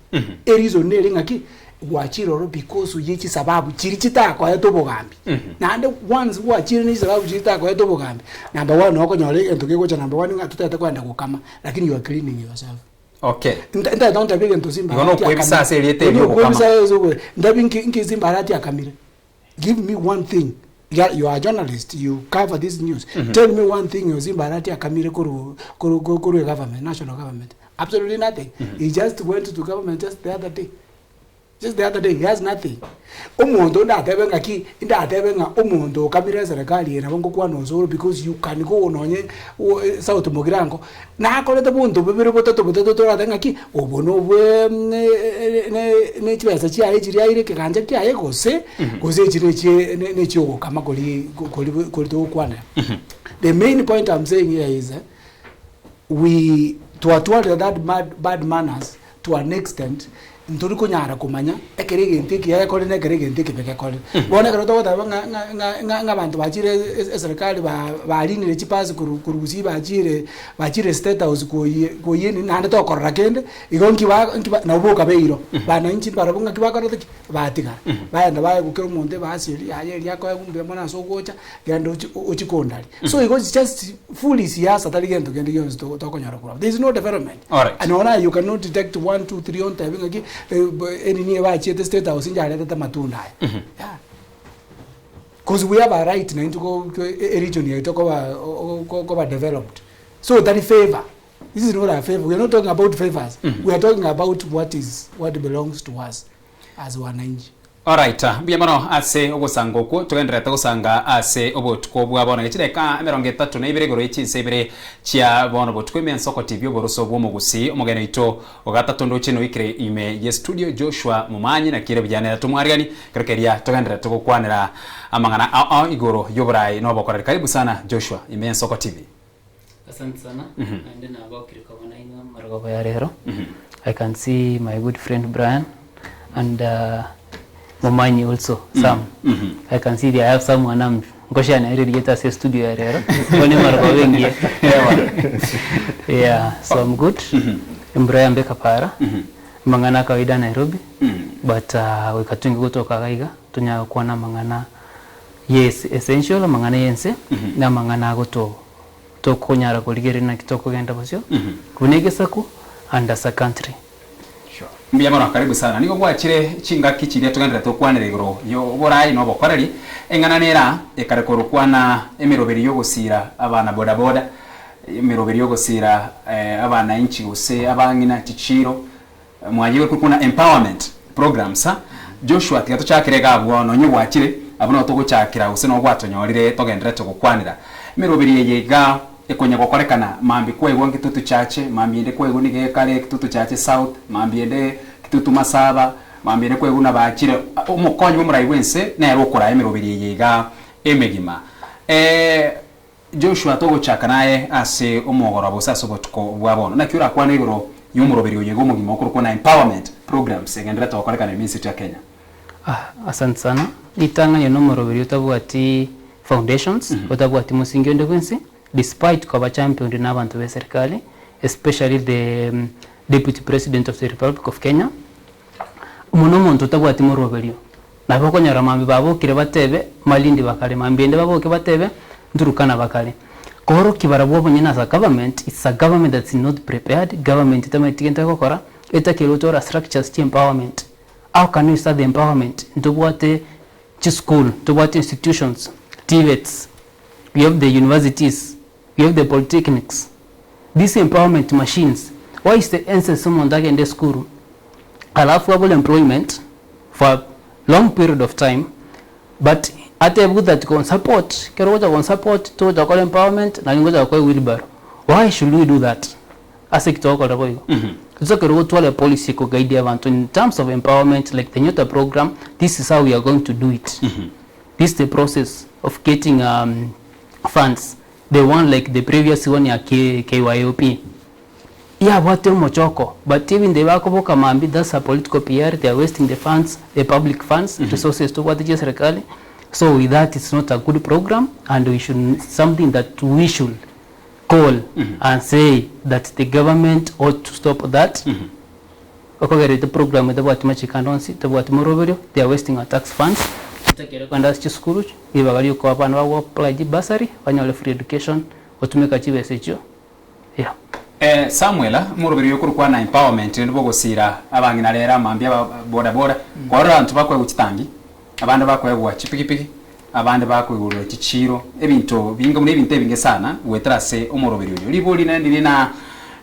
Ereason nere ng'aki gwachire ororo because ye chisababu chiria chitakoete obogambi. Naende once gwachire ne chisababu chiria chitakoete obogambi, number one okonyora egento kegocha number one ng'a totagete kogenda gokama lakini you are cleaning yourself. Okay. Nta- Ntaete gontebia egento Simba Igo Arati nokwebisa akamire. ase erieta Igo erio ogokama. nokwebisa ase ogo- ntebi nki nki Simba Arati akamire. Give me one thing, ya you are a journalist, you cover this news, tell me one thing Ozimba Arati akamire korwa korwa korwa korwa egovernment, national government. Absolutely nothing. He just went to government just the other day. Just the other day, he has nothing. Omonto ndatebe ng'aki, ndatebe ng'a omonto okamire eserekari eye nabo ngokwana osoro because you can go nonye o South Mugirango, Nakorete bonto bobere botato botato torate ng'aki, obo nobwe ne chibesa chiaye chiria aire ekegancha kiaye gose, gose echi nechie nechiogokama koria koria koria togokwanera. The main point I'm saying here is we twatwarire that bad bad manners to an extent ntori konyara komanya ekero egento ekiya gekorire na ekero egento ekebe gekorire. Bono ekero togoteba ng'a ng'a ng'a ng'a ng'a abanto bachire ese eserekari ba barinire chipasi korwa korwa gusii bachire bachire state house koyie koyie nini naende tokorora kende, igo nki ba nki ba nabo boka beirwa. Bananchi mbarabwo ng'aki bakorete ki? Batigara. Baenda baegwa kera omonto ebasi eria yaye eria akoegwa mbuya mono ase ogocha, genda ochi ochi kondaria. So igo it's just fully siasa tari gento kende gionsi to tokonyora korwa abwo. There is no development. Alright. And nonye aye you cannot detect one, two, three ontebe ng'aki enini eye bachiete state house inche aretete amatunda aya. Yeah. Cause we have a right naintwe ko ko e region yaito koba koba developed. So tari favour. This is not a favour. We are not talking about favours. We are talking about what is what belongs to us as wananchi. Alright, mbuya mono ase ogosanga okwo togendererete gosanga ase obotuko bwa bono. Chidakika emerongo etato na ibere igoro ye chinsa ibere chia bono botuko ime ensoko TV oboroso bw'omogusii omogeni oito ogatato ndoche noikire ime ye studio Joshua Momanyi naki ere buya nere tomwarigani kero keria togendererete gokwanera amang'ana ao ao igoro y'oborai na obokoreri. Karibu sana Joshua ime ensoko TV. Asante sana naende nagokire koba nainwe amarogoba ya rero I can see my good friend Brian and Momanyi also Sam I can see there I have someone am ngoshana ere rieta ase studio ya rero bono emarogoba engiya yeah so I'm good embura yambeka para amang'ana a kawaida Nairobi but goika twenge gotoka iga iga tonyare gokwana amang'ana yes essential amang'ana ya ense na amang'ana agoto tokonyara korigereria naki tokogenda bosio buna egesaku and as a country. Sure. Mbuya mono, karibu sana. Nigo gwachire chingaki chiria togendererete gokwanera igoro y'oborai na obokoreri, eng'ana nera ekare korokwana emeroberi y'ogosiira abana bodaboda. Emeroberi y'ogosiira abanainchi gose abang'ina chichiiro, mwayegwe korokwa buna empowerment programs. Joshua tiga tochakere iga abwo nonye gwachire abwo nabo togochakera gose nabo gwatonyorire togendererete gokwanera. Emeroberi eye iga ekonya gokorekana mambia kwaigwa Kitutu Chache, mambia ende kwaigwa nigo ekare Kitutu Chache South, mambia ende Kitutu Masaba, mambia ende kwaigwa buna bachire. Omokonyi bw'omorai bw'ense nere okoraa emeroberi eye iga emegima. Joshua togochaka naye ase omogoroba gose ase obotuko bwa bono. Naki orakwane igoro y'omoroberi oyo iga omogima okorokwa na empowerment programs egenderete gokorekana ime ense ya Kenya? Ah, asante sana. Ritang'ani na omoroberi otabwati foundations, otabwati mosingi onde bwensi, despite koba championed na abanto be serikali, especially the deputy president of the Republic of Kenya, Omo nomonto otabwati moroberio. Nabo okonyora mambia babokire batebe, Malindi bakare, mambia ende baboke batebe, Nturukana bakare. Koorokia barabwo abanyene as a government, it's a government that's not prepared, government etamanyeti gento egokora, etakeire gotora structures chia empowerment. How can you start the empowerment? Ntobwate chischool, ntobwate institutions, TVETs, we have the universities, we have the polytechnics, these empowerment machines, why is the essence omonto agende esukuru alafu abore employment for a long period of time but atebwe that go support, ekero ogocha go support togocha gokora empowerment naende ngocha gokoa ewheelbarrow, why should we do that? Ase ki togokora boigo? Totakeire gotwara epolicy ekoguide abanto in terms of empowerment like the Nyota program, this is how we are going to do it, this is the process of getting funds, the one like the previous one ya KYOP yabwate omochoko but even they bakoboka mambia that's a political PR they are wasting the funds the public funds resources tobwate chia serikali so with that it's not a good program and we should something that we should call and say that the government ought to stop that Okogerete program etabwati machiko ande onsi, etabwati moroberio, they are wasting our tax funds, totakeire kogenda ase chisukuru, ribaga riokoa abana bago apply chibursary, banyore free education, gotumeka chibesa echio, yeah. Samuel, omoroberio oyo okorokwa empowerment rende bogosira abang'ina rero amambia aba boda boda, kwarora abanto bakoegwa chitangi, abande bakoegwa chipigipigi, abande bakoigorerwa chichiiro, ebinto binge buna ebinto ebinge sana goetera ase omoroberio oyo. Ribori naende riria na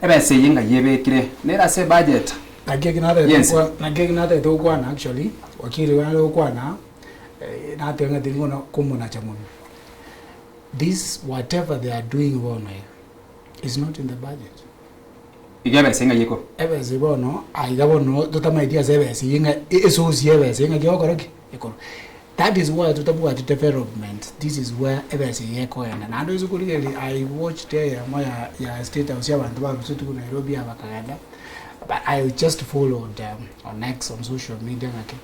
ebesa eye ng'ai ebekire, nere ase ebudget Naki eki natagete y'ense. gokwa naki eki natagete gokwana actually, wakili nare gokwana, nateba ng'a tiri kono komonacha monwe. This whatever they are doing bono iga, is not in the budget. Iga ebesa eye ng'ai ekorwa? Ebesa bono, aiga bono totamaeti ase ebesa eye ng'a esource ya ebesa eye ng'aki egokora ki? Ekorwa. That is why totabwati development, this is where ebesa eye ekoenda. Naende oise korigereria I watched eyemo ya ya state house ya abanto barusetwe korwa Nairobi aba bakagenda, but I just followed on X on social media ng'aki,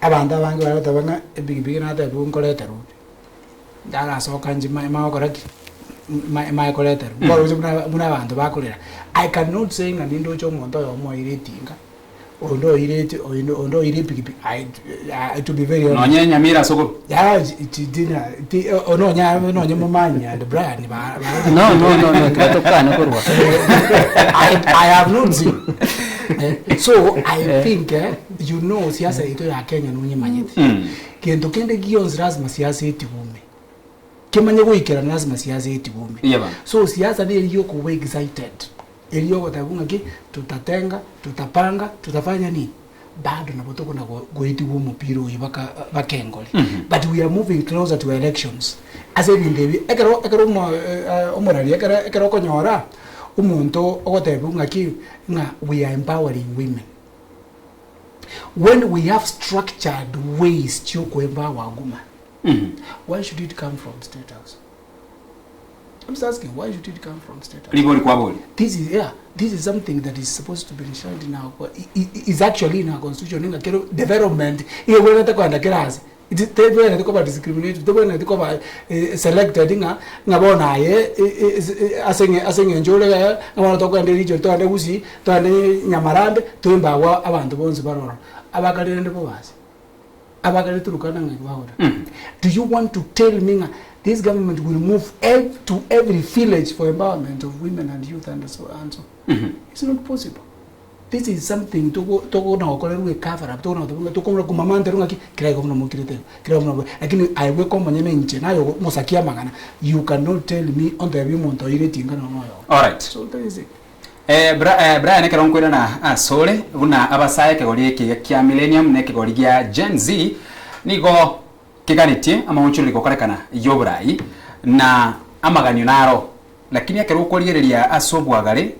abanto abange bareteba ng'a epikipiki natebiwe nkoreterwe, ndarasoka inche manye magokora ki? Manye manye koreterwa. Nkoroche buna buna abanto bakorera, I cannot say ng'a nindoche omonto oyomo oire etinga. Onde oireti oino onde oire epikipiki I I to be very honest. Nonye Nyamira ase okorwa. Yaya ti na ti nonya nonye Momanyi and Brian ba ba No, no, no, no, tiga tokane korwa. I, I have not seen. Eh, so I think eh, you know siasa yaito ya Kenya nonyemanyete. Gento kende gionsi lazima siasa etigume. Kemanye goikerana lazima siasa etigume. Iye bana. So siasa neri yokoba excited. Erio ogoteba ng'aki, Tutatenga, tutapanga, tutafanya nini? Bado nabo tokona goetigwa omopira oyio baka bakengore. But we are moving closer to elections. Ase ebinto ebi, ekero ekero omo omorari ekero ekero okonyora, omonto ogotebiwa ng'aki, ng'a we are empowering women. When we have structured ways chia okoempower woman, why should it come from state house? I'm just asking, why should it come from state house? Ribori kwabori. This is yeah, this is something that is supposed to be enshrined in our is actually in our constitution ng'a kero development igegwenerete kogenda kera ase It tebwenereti koba discriminated tebwenereti koba eh, selected ng'a ng'a bono aye ase eng'e ase eng'encho ore ng'a bono tokogenda eregion togende Gusii togende Nyamarambe toembawa abanto bonsi bare ororo. Abakare rende bobe ase. Abakare Turkana ng'aki bagoteba? Do you want to tell me ng'a this government will move ev to every village for empowerment of women and youth and so and so? It's not possible. This is something togo tokona gokorerwa ecover up tokona goteba ng'a tokona komamantera ng'aki kera igo buna mokirete igo, kera igo buna lakini aye bweka omonyene inche naye ogo omosakia amang'ana you cannot tell me ontebie omonto oire etinga nonya oyomo. Alright. So that is it. Eh, Bra eh, Brian ekero nkoirana asore, buna abasae ekegori eke kia Millennium na ekegori gia Gen Z nigo keganetie amaonchoreri gokorekana y'oborai na amaganio naro, lakini ekero okorigereria ase obwagare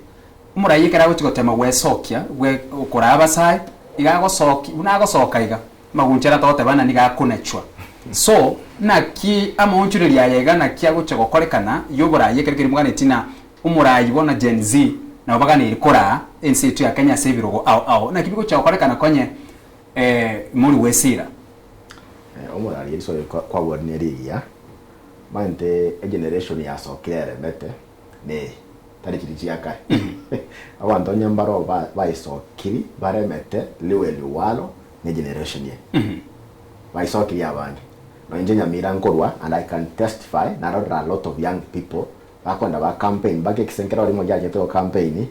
Omorai ekero agochia gotema gwesokia gwe okoraa abasae, iga agosoki buna agosoka iga, amagunchara atogoteba ng'a nigo akonachwa. So, naki amaonchoreria aya iga naki agochia gokorekana y'oborai ekero keria moganetie na omorai bono Gen Z nabo baganeire koraa ense yaito ya Kenya ase ebirogo ao ao. Naki bigochia gokorekana konye mori gwesira? Omorai eriso kwagwerire rigiya, omanyete egeneration yasokire eremete neye. Tari chiria chia kare. Abanto onye mbaro baisokiri baremete liwe liwalo ne generation eye. Baisokiri abange. Nonye inche Nyamira nkorwa and I can testify narorire a lot of young people bakoenda ba campaign mpaka ekise nkero rimo giachete go campaign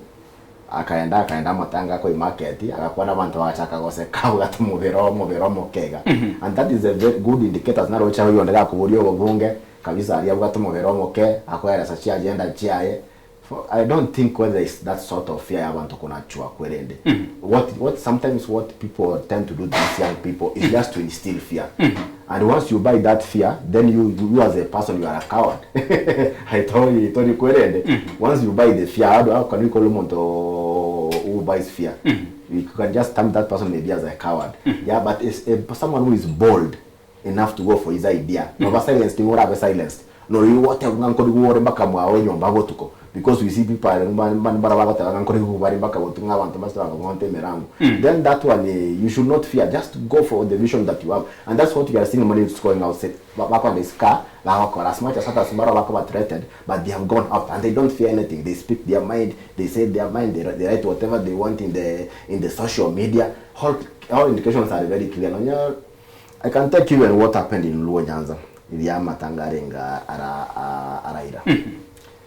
akaenda akaenda amatanga akoi market agakwana abanto bagachaka goseka abwate omobere omobere omoke iga. And that is a very good indicators naroche oyonde gakoboria obobunge Kabisa aria abwate omobere omoke akoeresa chiagenda chiaye for I don't think whether is that sort of fear y'abanto konachwa kwerende what what sometimes what people tend to do to these young people is just to instill fear and once you buy that fear then you you as a person you are a coward I told you told you kwerende once you buy the fear how, do, how can we call omonto who buys fear you can just term that person maybe as a coward yeah but it's a, someone who is bold enough to go for his idea noba silenced nigo orabe silenced noria ogoteba ng'a nkorigwa ore mpaka mwao enyomba botuko because we see people are mbare bagoteba ng'a nkorigwa bare mpaka botuko ng'a abanto mbase bakong'onta emerango then that one you should not fear just go for the vision that you have and that's what we are seeing many youths going out say bakoenda isiko aa bagokora as much as others mbaro bakoba threatened but they have gone out and they don't fear anything they speak their mind they say their mind they, they write whatever they want in the in the social media all, all indications are very clear nonya I can take you and what happened in Luo Nyanza riria amatanga arenge ara Raila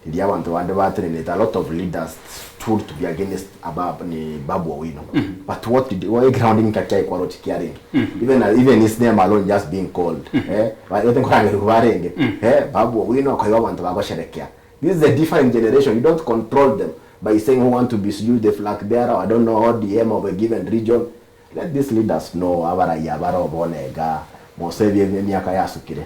riria abanto bande batenenete a lot of leaders stood to be against abab ni Babu Owino but what did what ground inka kia ikwarochi kiarenge even even his name alone just being called eh yote nkorangerwa barenge eh Babu Owino akaiwa abanto bagosherekea this is a different generation you don't control them by saying who want to be sijui the flag bearer I don't know ODM of a given region Let these leaders know abaraiya bare bono iga mose emiaka yasukire.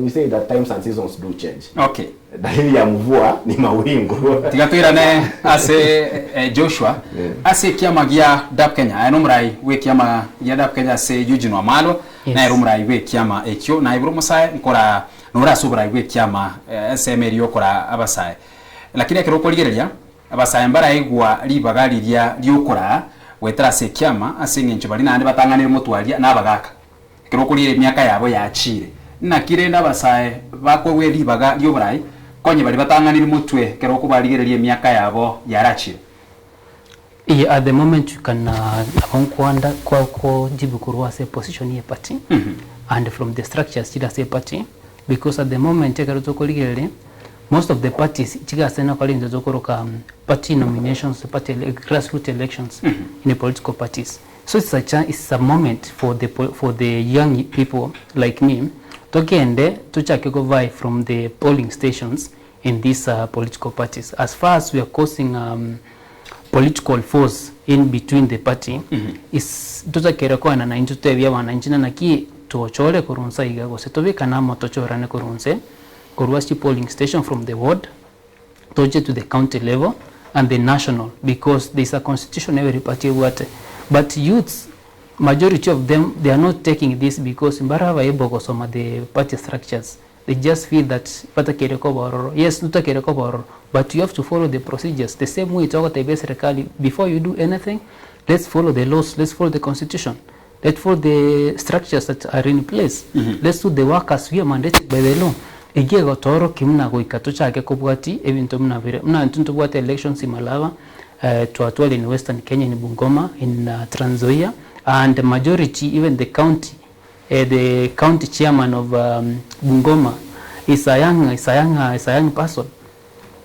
We say that times and seasons do change. Okay. Dalili ya mvua ni mawingu. Tiga toirane ase Joshua ase ekiama gia DAP Kenya. Aye nomorai bw'ekiama gia DAP Kenya ase Eugene Wamalwa, Yes. nere omorai bw'ekiama ekio. Naye buna omosae nkora nore ase oborai bw'ekiama ensemo eria yokora abasae. Lakini ekero okorigereria Abasae mbaraigwa ribaga riria ri'okoraa goetera ase ekiama, ase engencho baria naende batang'anire motwaria na abagaaka, ekero okoriera emiaka yabo yachiire. Naki rende abasae bakoegwa ribaga ri'oborai, konya baria batang'anire motwe ekero okobarigereria emiaka yabo yarachire? Eye at the moment you can nabo nkwanda kwa kojibu korwa ase position ye party and from the structures chire ase eparty because at the moment ekero tokorigereria Most of the parties chigase nakore into tokoroka party nominations, party grassroot elections in the political parties. So it's a chan it's a moment for the for the young people like me togende tochake ko vie from the polling stations in these political parties. As far as we are causing political force in between the party is totakere koenana intwe totebie abananchi ng'a naki tochore korwa nse aiga gose tobekane amo tochorane korwa nse. Korwa ase polling station from the ward toche to the county level and the national because there is a constitution every party ebwate but youths majority of them they are not taking this because mbare able gosoma the party structures they just feel that batakeire koba ororo yes ntotakeire koba ororo but you have to follow the procedures the same way togotebia eserekari before you do anything let's follow the laws let's follow the constitution Let's follow the structures that are in place. Let's do the work as we are mandated by the law. Eki egotoorokia buna goika tochake kobwati ebinto buna bire. Buna intwe ntobwate elections in Malava, eh, twatware in Western Kenya, in Bungoma, in Trans Nzoia, and the majority, even the county, eh, the county chairman of Bungoma is a young, is a young, is a young person.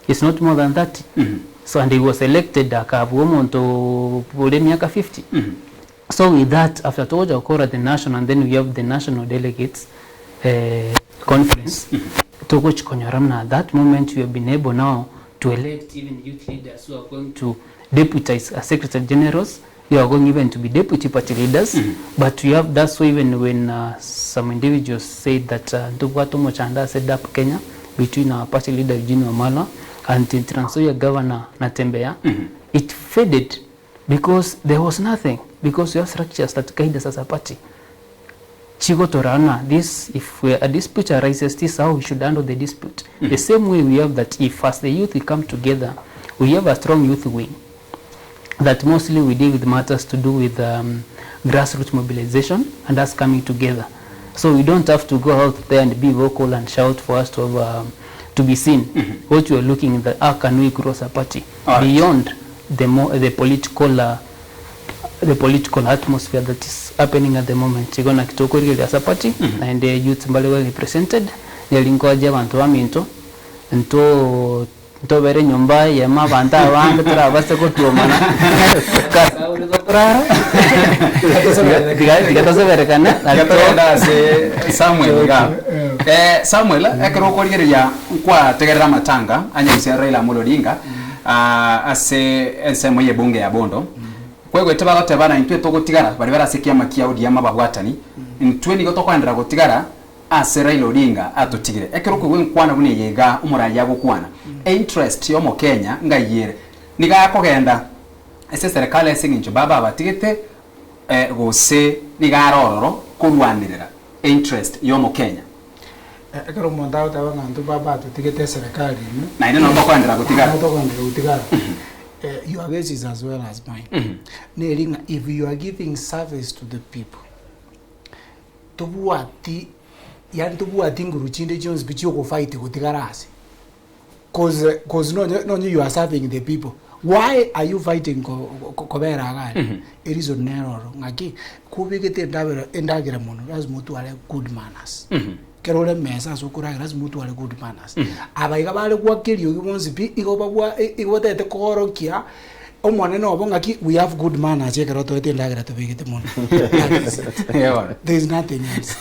Is not more than 30. So and he was elected akabua omonto ore emiaka 50. So with that after togocha gokora the national and then we have the national delegates conference togochi konyora buna at that moment we have been able now to elect even youth leaders who are going to deputize as secretary generals who are going even to be deputy party leaders but we have that's why even when some individuals said that ntobwate omochando ase DAP Kenya between our party leader Eugene Wamalwa and Trans Nzoia governor Natembeya it faded because there was nothing because we have structures that guide us as a party chigotora ng'a this if a dispute arises this is how we should handle the dispute the same way we have that if as the youth we come together we have a strong youth wing that mostly we deal with matters to do with grassroots mobilization and us coming together so we don't have to go out there and be vocal and shout for us to have to be seen what we are looking that how can we grow as a party beyond the mo the political the political atmosphere that is happening at the moment. Igo naki tokorigereria ase party naende youth mbare well represented neri nkochia abanto baminto nto ntobere nyomba eyemo abanto abange torabase gotuomana kase tokorara tiga tiga toseberekane Tiga togende ase Samuel iga. Eh, Samuel, ekero okorigereria nkwategerera amatanga a Nyagusia Raila Amolo Odinga ah, ase ensemo y'ebunge ya Bondo. Kwaigwete bagoteba na intwe togotigara baria bare ase ekiama kia ODM ababwatani, intwe nigo tokoenderera gotigara ase Raila Odinga atotigire. Ekero okoigwa enkwana buna eye iga omoraia agokwana, einterest ya omokenya ngaiyi ere, nigo akogenda ase eserekari ase eng'encho baba abatigete gose nigo are ororo korwanerera einterest ya omokenya. Ekero omonto agoteba ng'a intwe baba atotigete eserekari ime, Naende nabo tokoenderera gotigara. Nabo tokoenderera gotigara. Your guess is as well as mine. Neri ng'a if you are giving service to the people, tobwati yaani tobwati nguru chinde chionsi pi chiogofight gotigara ase. Cause cause nonye nonye you are serving the people, why are you fighting ko ko kobera iga aria? Ereason nere oro ng'aki, kobegete endabera endagera mono lazima otware good manners. Ekero ore mesa ase okoragera lazima otware good manners. Aba iga bare goaka eriogi bonsi pi, igo babwa igo batagete koorokia omonene obo ng'aki we have good manners ekero toete endagera tobegete mono. That is it. There is nothing else.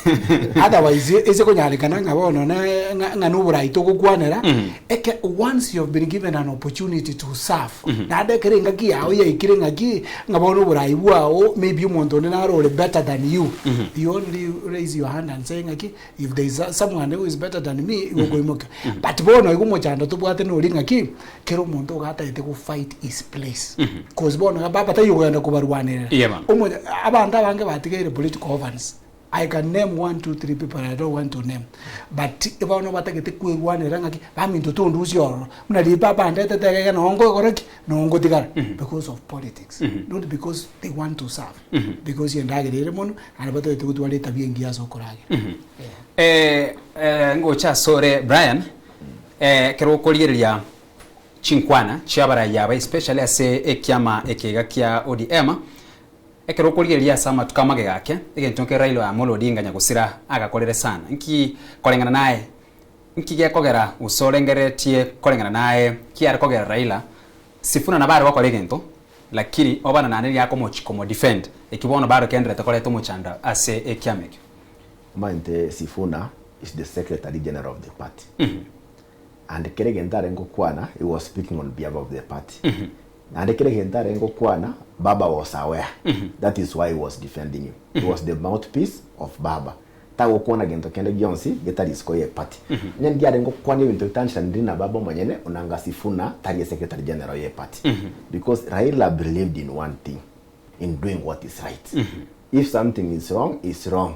Otherwise ase konyarekana ng'a bono ne ng'a ng'a noborai togokwanera, eke once you have been given an opportunity to serve, naende ekero engaki yago yaikire ng'aki, ng'a bono oborai bwao maybe omonto onde naro ore better than you, you only raise your hand and say ng'aki, if there is someone who is better than me, igo okoimoka. But bono igo omochando tobwate nori ng'aki, kera omonto iga atagete go fight his place, cause bono iga baba taiyo kogenda kobarwanerera. Yeah, bono. Omo abanto abange batigaire political orphans, I can name one, two, three people I don't want to name, but bono batagete kwerwanerera ng'aki, baminto tondusie ororo, buna riria papa andetete iga iga noo nkogora ki, noo ngotigara, because of politics, not because they want to serve, because endagera ere mono, naende batagete gotwara etabia engiya ase okoragera, Eh. Ngocha asore Brian, ekero okorigereria chinkwana chi'abarai aba especially ase ekiama eke iga kia ODM, ekero okorigereria ase amatuko amagega ake, egento nke Raila Amolo Odinga nyagosira agakorire sana. Nki koreng'ana naye, nki gekogera gose orengereretie koreng'ana naye kiare kogera Raila, Sifuna nabo are gokora egento, lakini obana naende nigo akomochi komodefend, eki bono bado kenderete koreta omochando ase ekiama ekio. Omanyete Sifuna is the secretary general of the party and kera egento arenge gokwana he was speaking on behalf of the party naende kera egento arenge gokwana baba was aware that is why he was defending him he was the mouthpiece of baba tagokwana gento kende gionsi getari isiko ye party onye ndiarenge gokwana ebinto bitanchiraniri na baba omonyene onanga Sifuna tari esecretary general ye party because Raila believed in one thing in doing what is right. If something is wrong, is wrong.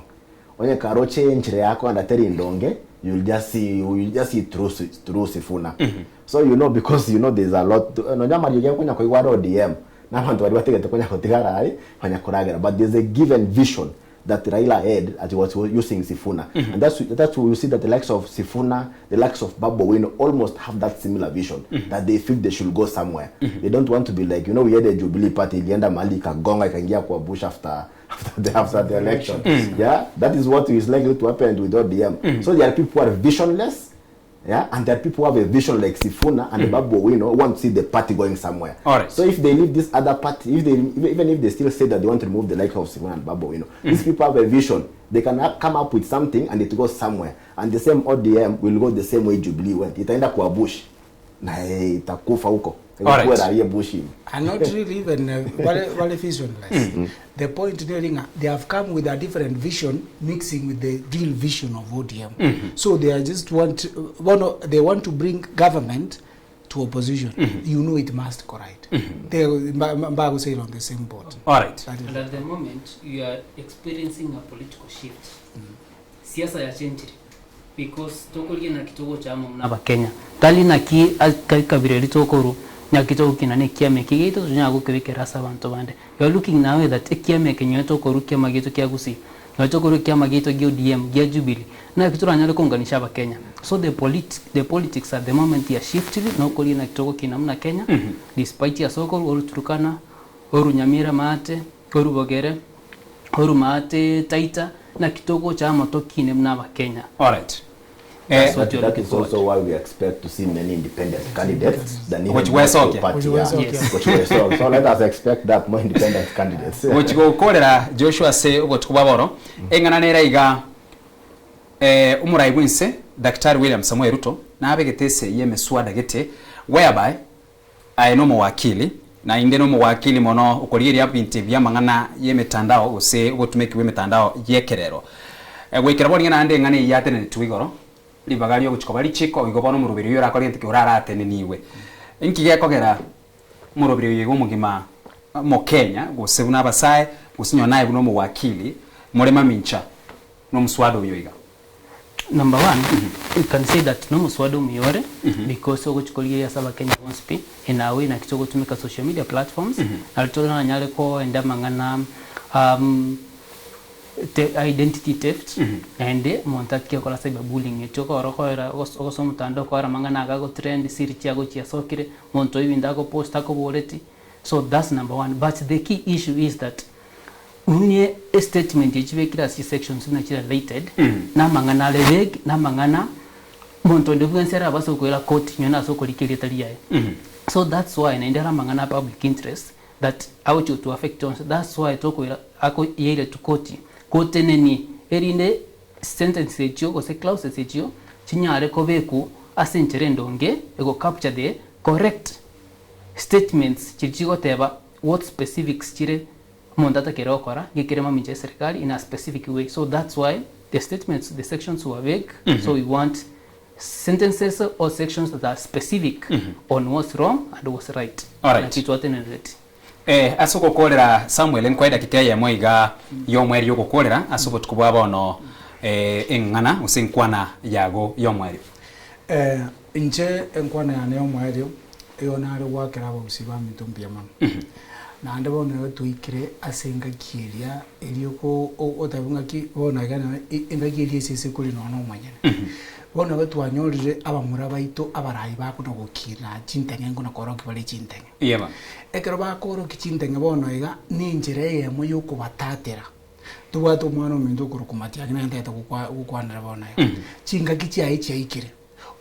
Onye karoche enchera yakoenda teri ndonge, you'll just see, you'll just see through, through Sifuna. So you know, because you know there's a lot, nonya amariogi akonya koigwa are ODM, na abanto baria batigete konya gotigara aria, konya koragera. But there's a given vision that Raila had as he was using Sifuna. And that's why you see that the likes of Sifuna, the likes of Babu Owino almost have that similar vision, that they feel they should go somewhere. They don't want to be like, you know, we had a Jubilee Party, ilienda mahali ikagonga ikaingia kwa bush after the election. Yeah, that is what is likely to happen with ODM. So there are people who are visionless. Yeah, and there are people who have a vision like Sifuna and Babu Owino who want to see the party going somewhere. Alright. So if they leave this other party, if they even if they still say that they want to remove the likes of Sifuna and Babu Owino, these people have a vision. They can come up with something and it goes somewhere. And the same ODM will go the same way Jubilee went. Itaenda kwa bush na itakufa huko. Alright. Itakuwa raia bush hivi. And not really even very, very visionless. The point there, ng'a, they have come with a different vision mixing with the real vision of ODM. So they are just want, one, they want to bring government to opposition. You know it must correct. They mbago sail on the same boat. Alright. That is And at the moment you are experiencing a political shift. Siasa ya chenjiri because tokoria na kitogo cha muna abakenya tali naki kabira ritokoru nyakitogo kina ne kiame kigeito tunya gukebekera ase abanto bande. You are looking now that ekiame kenye tokoru kiama gito kia Gusii na tokoru kiama gito gia ODM gia Jubilee na kituranyare kuunganisha abakenya. So the the politics at the moment ya shifted no koria na kitogo kina muna Kenya despite ya soko oru Turkana oru Nyamira maate oru Bogere oru maate Taita na kitogo cha moto kine muna abakenya. Alright. That's what That, you're that looking is forward also why we expect to see many independent candidates than even Which the we're actual okay. party, Which we're yeah. okay. Yes. Which we're so. So let us expect that more independent candidates. Gochi gokorera Joshua ase obotuko bwa boro eng'ana nere iga omorai bwense Daktari William Samoei Ruto nabegete ase ye emeswada gete whereby aye na omowakili naende na omowakili mono okorigereria ebinto bia amang'ana ya emetandao gose obotumeki bwa emetandao ya ekerero. Goikera bono niga naende eng'ana eyio yatenenetwe igoro ribaga ria ogochia koba richiko igo bono omoroberi oyo orakore gento ki orarateneniwe. Inki gekogera omoroberi oyo iga omogima omokenya gose buna abasae gose nonye naye buna omowakili more mamincha na omoswada oyo iga. Number one, you can say that no muswada omuyore because ogochikorigereria ase abakenya bonsi pi enawe naki togotumeka social media platforms nari toranyare koenda amang'ana te identity theft naende omonto atiche gokora cyber bullying ekio okora okoera ogosoma omotandao okora amang'ana aga agotrend siri chiago chiasokire omonto oyo ebinto agopost akoboreti so that's number one but the key issue is that unie a statement echibekire ase sections buna chire related na amang'ana are vague na amang'ana omonto onde bwensi arabase gokoira court nyuma ase okorika erieta riaye. So that's why naende are amang'ana a public interest that agochia to affect onse that's why tokoira ako yaire to court kotenenie erinde sentence echio gose clauses echio chinyare kobeku ase enchera endonge ego capture the correct statements chiri chigoteba what specifics chire omonto atakere gokora gekere mamincha ya serikali in a specific way. So that's why the statements, the sections were vague. So we want sentences or sections that are specific on what's wrong and what's right. Alright. Naki twatenereti. Ase ogokorera Samuel nkwae edakika eyemo iga y'omwerio ogokorera ase obotuko bwa bono eng'ana gose enkwana yago y'omwerio. Inche enkwana yane y'omwerio igo nare goakera abagusii baminto mbuya mono. Naende bono igo twaikire ase engaki eria eria oko oteba ng'aki bono iga naende engaki eria ase ase kore nonya na omonyene. Bono igo twanyorire abamura baito abarai bakona gokina chinteng'e nkona korokia bare chinteng'e. Yeba. Ekero bakorokia chinteng'e bono iga, na enchera eyemo ya okobatatera. Tobwate omwana ominto okorokwa Matiang'i naye ntagete gokwa gokwanera bono iga. Chingaki chiaye chiaikire,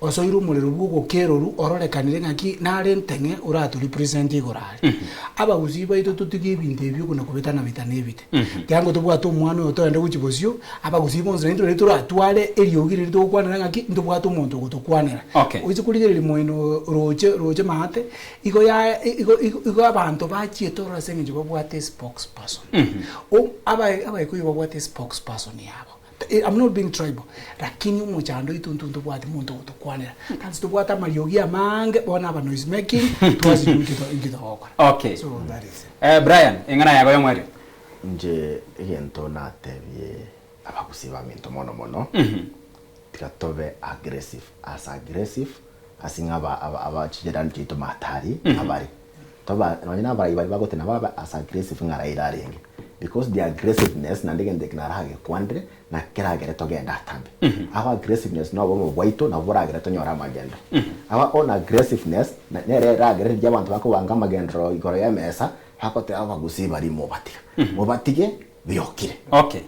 osoire omorero bwa ogokerorwa ororekanire ng'aki nare enteng'e orato represent igoro aria. Abagusii baito totige ebinto ebi okona kobetana betana ebite. Tiango tobwate omwana oyo toende gochia bosio, abagusii bonsi naintwe nario toratware eriogi riria togokwanera ng'aki ntobwate omonto ogotokwanera. Okay. Oise korigereria moino roche roche maate, igo ya igo igo igo abanto bachiete ororo ase eng'encho babwate espokesperson. O aba abaikuyu babwate espokesperson yabo. I'm not being tribal, lakini omochando oito intwe ntobwati monto ogotokwanera. Tari tobwate amariogi amange, bono aba noise making, twasibwa inki to inki togokora. Okay. So that is it. Brian, eng'ana yago y'omwerio. Inche egento natebie abagusii baminto mono mono, tiga tobe aggressive, as aggressive ase ng'a aba aba abachijirani chiaito matari abare. Toba nonye na abarai baria bagoteba nabo abe as aggressive ng'a Raila arenge. Because the aggressiveness naende egento eke naragekwanire na keragere togende atambe. Our aggressiveness na obomo bwaito nabo boragere tonyore amagenderero. Our own aggressiveness na nere eragere riria abanto bakobanga amagenderero igoro ya emesa, bagoteba abagusii baria mobatiga. Mobatige biokire. Okay.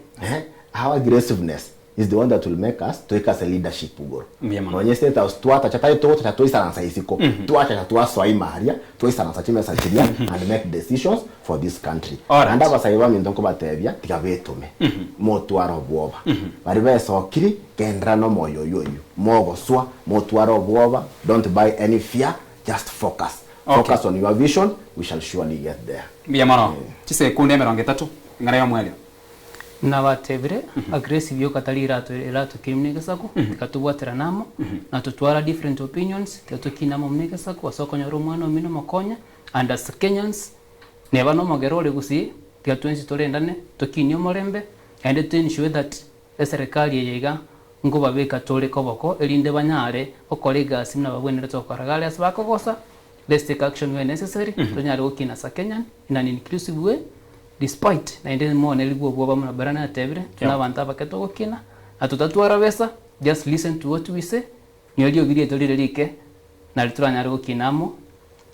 Our aggressiveness. is the one that will make us toike ase leadership igoro. Mbuya mono. Nonye state house twatacha tari togotacha twaisaransa isiko, twachacha twasoa ime aria, twaisaransa chimesa chiria and make decisions for this country. Alright. Naende abasae baminto nkobatebia tiga betome, motware obwoba. Baria besokiri, genderera nomoyo oyio oyio, mogoswa, motware obwoba, don't buy any fear, just focus. Okay. Focus on your vision, we shall surely get there. Mbuya mono. Chisekunde emerongo etato, eng'ana y'omwerio. Nabatebire, aggressive yoka tari eratokirie buna egesaku, tikatobwaterana amo, na totwara different opinions, tiga tokine amo buna egesaku ase okonyora omwana omino omokonye, and as Kenyans, neba na omogere ore gusii, tiga twensi torendane, tokinie omorembe, naende to ensure that eserekari eye iga nkobabeka tore koboko erinde banyare gokora egasi buna babwenerete gokora. Iga aria ase bakogosa, let's take action where necessary, tonyare gokina as a Kenyan in an inclusive way, Despite, naende monerigwe obwoba buna Brian atebire, tuna abanto abake togokina, na totatwara besa, just listen to what we say, nigo riogi riaito rire rike, nari toranyare gokina amo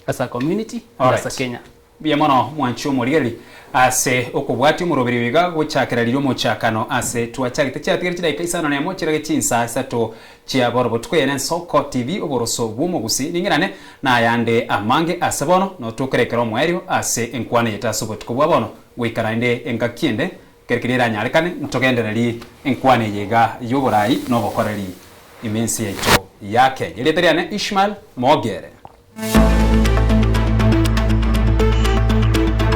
as a community and as a Alright. Kenya. Mbuya mono mwanchi omorigereria ase okobwatia omoroberi oyo iga gochakera riria omochakano ase twachagete chiatigere chidaika isano nemo chirage chinsa isato chia bono botuko eye nensoko TV oboroso bw'omogusi ning'irane Nayande amange ase bono notokere ekero omoerio ase enkwana yaito ase obotuko bwa bono, goika naende engaki ende, ekero keria eranyarekane, ntogendererie enkwana eye iga y'oborai na obokoreri ime ense yaito ya Kenya. Erieta riane Ishmael Mogere.